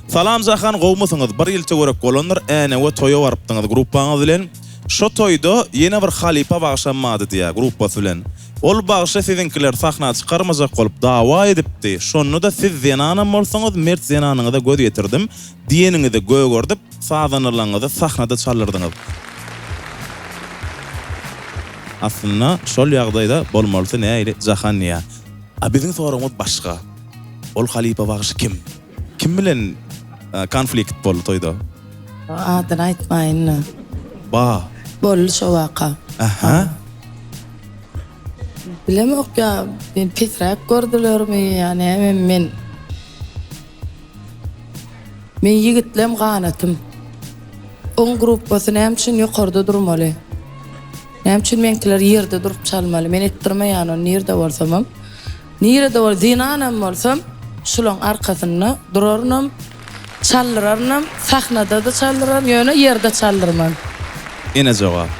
Salam Jahan gowmysyňyz bir ýyl töwerek bolandyr Änewe toýa barypdyňyz gruppaňyz bilen şo toýda ýene bir halypa bagşam bardy diýýä gruppasy bilen ol bagşy siziňkileri sahna çykarmajak bolup dawa edipdi şonda-da siz zenanam bolsaňyz mert zenanyňyza göz ýetirdim diýeniňizi gögerdip sazanalaňyzy sahnada çaldyrdyňyz aslynda şol ýagdaýda bolmalysy nähili Jahan diýýä a biziň soragymyz başga ol halypa bagşy kim? Kim bilen konflikt boldy toýda? Adyny aýtmaýyn-da. Ba. Boldy şo waka. Aha. Bilemok ýa meni pesräk gördülermi ýa näme men Men ýigitlem ganatym. Oň gruppasy näme üçin ýokarda durmaly? Näme üçin meňkiler ýerde durup çalmaly? Men etdirmeýän ony nirde bolsamam. Nirede bol zenanam bolsam şulaň arkasynda durarynam çaldyrarynam sahnadada çaldyraryn ýöne ýerde çaldyrman. Ene jogap.